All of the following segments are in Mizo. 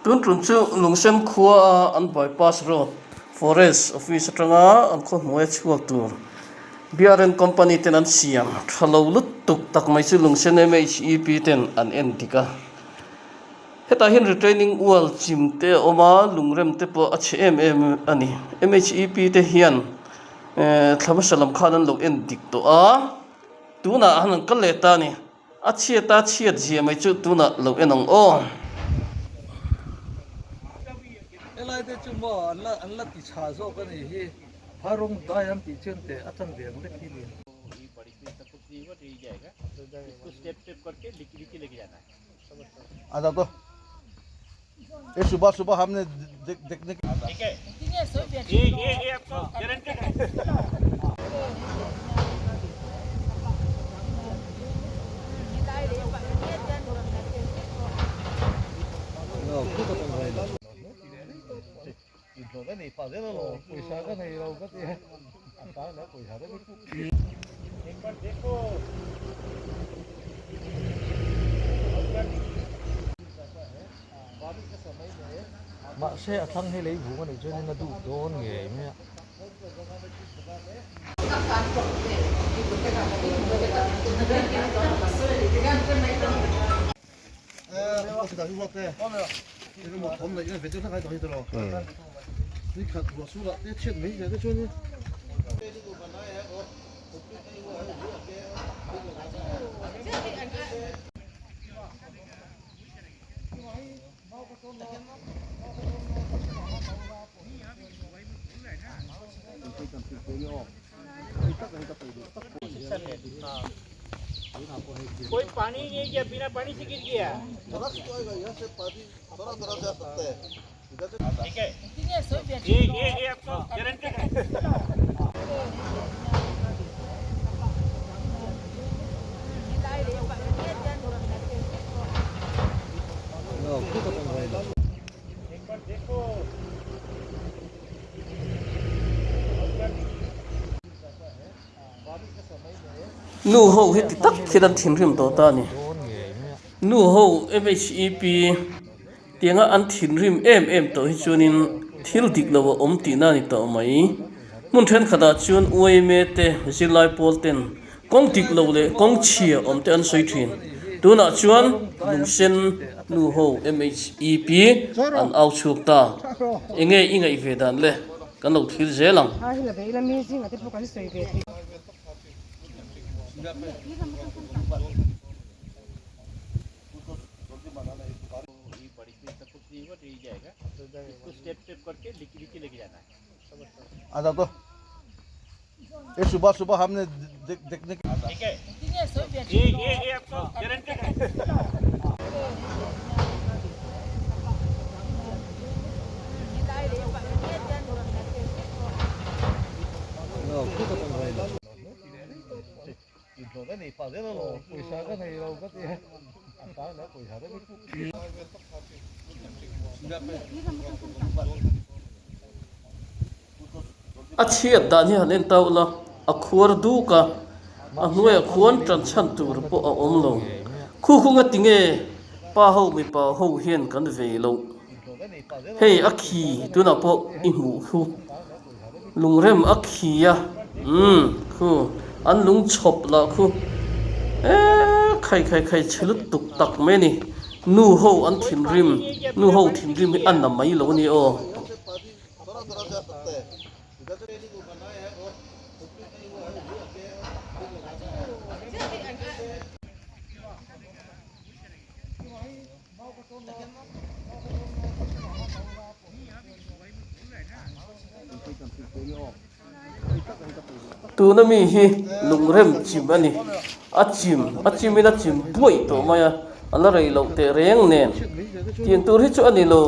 Tun tum chu Lungsen khua a an bypass road forest office atanga an khaw hnuaia chhuak tur BRN company ten an siam tha lo lutuk tak mai chu Lungsen MHEP ten an en dik a. Hetah hian retaining wall chim te a awm a, lungrem te pawh a chhe em em a ni. MHEP te hian eh thla hmasa lam khan an lo en dik tawh a, tunah han an kal leh ta a ni. A chhiat a chhiat zia mai chu tunah lo en ang aw. Helai te chu maw an la an la ti chha zawk a nih hi Pharung dai an tih chuan teh a chan ve ang vek hi ni. Mahse a thlang hi lei vung a nih chuanin a duh dawn ngei mai a. Nu ho hi ti tak thil an thinrim tawh ta a ni. Nu ho MHEP tianga an thinrim em em tawh hi chuanin thil dik lo a awm tihna a ni tawh mai. Hmun thenkhatah chuan UIMA te zirlai pawl ten kawng dik lo leh kawng chhia awm te an sawi thin. Tunah chuan Lungsen nu ho MHEP an au chhuak ta. Enge i ngaih ve dan le? Kan lo thlir zel ang. A chhiat dan hi han en ta ula, a khuar duk a, a hnuaiah khuan tan chhan tur pawh a awm lo. Khu khu nga tinge pa ho mipa ho hian kan vei loh. Hei a khi tunah pawh i hmuh khu. Lungrem a khi a, umm khu an lung chhawp lah khu eee khai khai khai chhe lutuk tak mai a ni. Nu ho an thinrim, nu ho thinrim hi a na mai lo a ni aw. Tuna mi hi lungrem chim a ni a chim a chimin a chim buaih tawh mai a a la rei loh teh reng nen tiang tur hi chu a ni lo.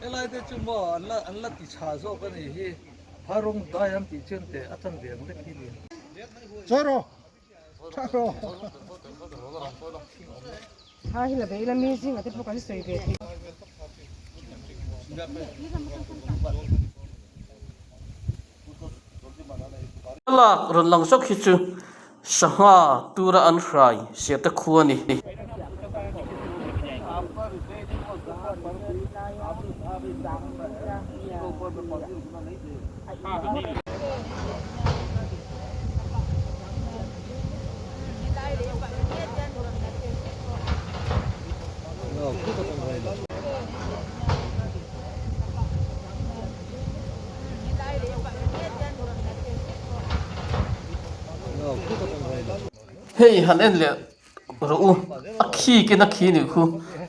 Helai te chu maw an la an la ti chha zawk a nih hi Pharung dai an tih chuan teh a chan ve ang vek hi ni. Tha hi la bei la mi zingah te pawh kan sawi ve thei. Thlalak rawn lang zawk hi chu sangha tura an hrai siate khu a ni. Hei han en leh rawh u a khi ken a khi nih khu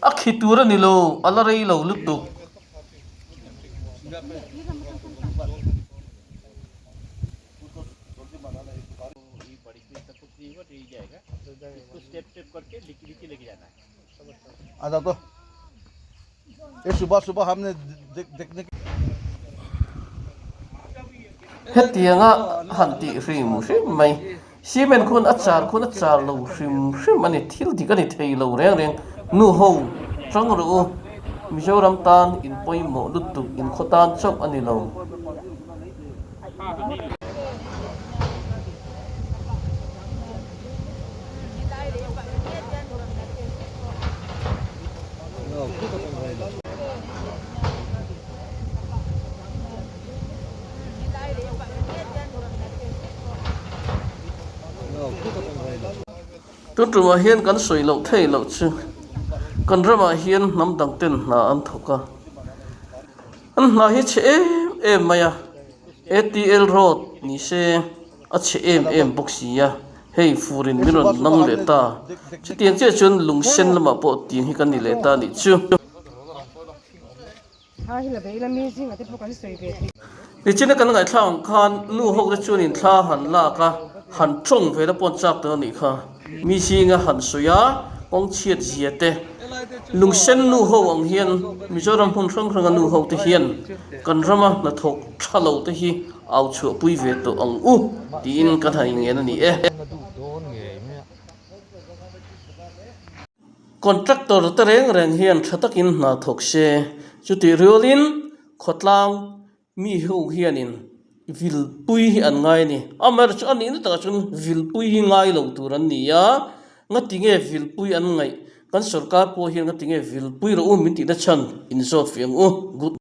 a khi tur a ni lo a la rei lo lutuk. Hetianga han tih hrim hrim mai cement khuan a char khuan a char lo hrim hrim a ni thil dik a ni thei lo reng reng nu ho tang rawh u Mizoram tan in pawimawh lutuk in khaw tan chauh a ni lo. Tun tumah hian kan sawi loh theih loh chu kan ramah hian hnam dang ten hna an thawk a, an hna hi chhe em em mai a, ATL road ni se a chhe em em bawk si a, hei furin min rawn nang leh ta, chutiang chiah chuan lung sen lamah pawh tiang hi kan ni leh ta a nih chu. Nichina kan ngaihthlak ang khan nu ho te chuanin thla han lak a, han tawng ve la pawh an chak tawh a nih kha. Mi zinga han sawi a, kawng chhiat zia te, lungsen nu ho ang hian Mizoram hmun hrang hranga nu ho te hian kan rama hnathawk tha lo te hi au chhuahpui ve tawh ang u tiin kan han inngen a ni e. Contractor te reng reng hian tha takin hna thawk se, chutih rualin khawtlang mi ho hianin vilpui hi an ngai a ni. Amaherawhchu chu a nihna takah chuan vilpui hi ngai lo tur an ni a, ngatinge vilpui an ngaih? Kan sorkar pawh hian ngatinge vilpui rawh u min tihna chhan inzawt fih ang u. Good.